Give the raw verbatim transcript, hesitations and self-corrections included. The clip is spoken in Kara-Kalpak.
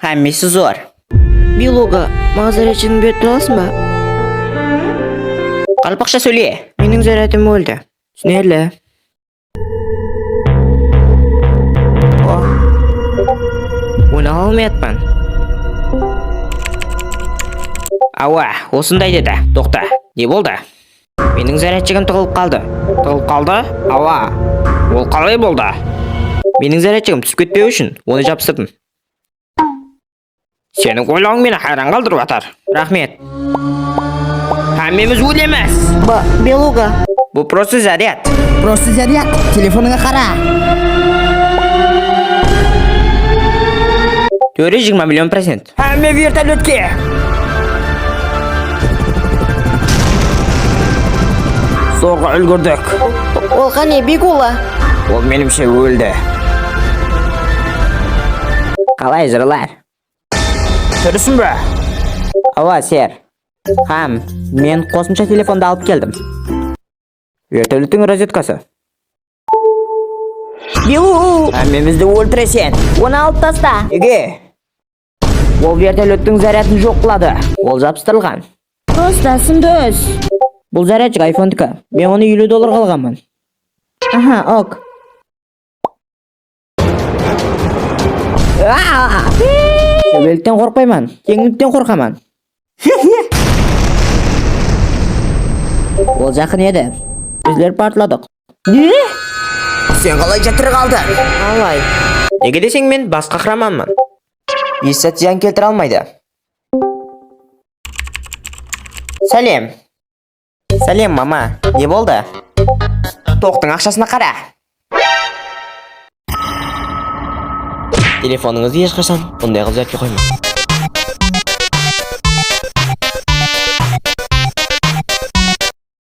hámmesi zor. Beluga, maǵan zaryadchigimdi berip tura alasıń ba? Qaraqalpaqsha sóyle. Meniń zaryadım óldi. Túsinerli. Oh. Onı ala almayatpan. Awa, osınday dedi. Toqta, ne boldı? Meniń zaryadchigim tıǵılıp qaldı. Tıǵılıp qaldı? Awa. Ol qalay boldı? Meniń zaryadchigim túsip ketpewi ushın onı jabıstırdım. Seniń oylawıń meni hayran qaldırıp atır. Raxmet. Hámmemiz ólemiz. Ba, Beluga. Bul prosta zaryad. Prosta zaryad. Telefonıńa qara. Tóre jigirma million procent. Hámme vertolyotke! Zorǵa úlgirdik. Ol qáne, Begula? Ol, menimshe, óldi. Qalay, jırlar? Túrisiń be? Awa, ser. Hám, men qosımsha telefondı alıp keldim. Vertolyottıń rozetkası. Biu! Hámmemizdi óltireseń. Onı alıp tasta. Nege? Ol vertolyottıń zaryadın joq qıladı. Ol jabıstırılǵan. Prosta sındı. Bul zaryadchik iPhonediki. Men onı eliw dollarǵa alǵanman. Aha, ok. Aa! Tóbelikten qorqpayman, keńlikten qorqaman. Ol jaqın edi. Bizler partladıq. Ne? Sen qalayja tiri qaldıń? Qalay? Nege deseń, men bas qahramanman. Hesh zat zıyan keltire almaydı. Sálem. Sálem, mama. Ne boldı? Toqtıń aqshasına qara. Telefonıńızdı hesh qashan bunday qılıp úyatqa qoymang.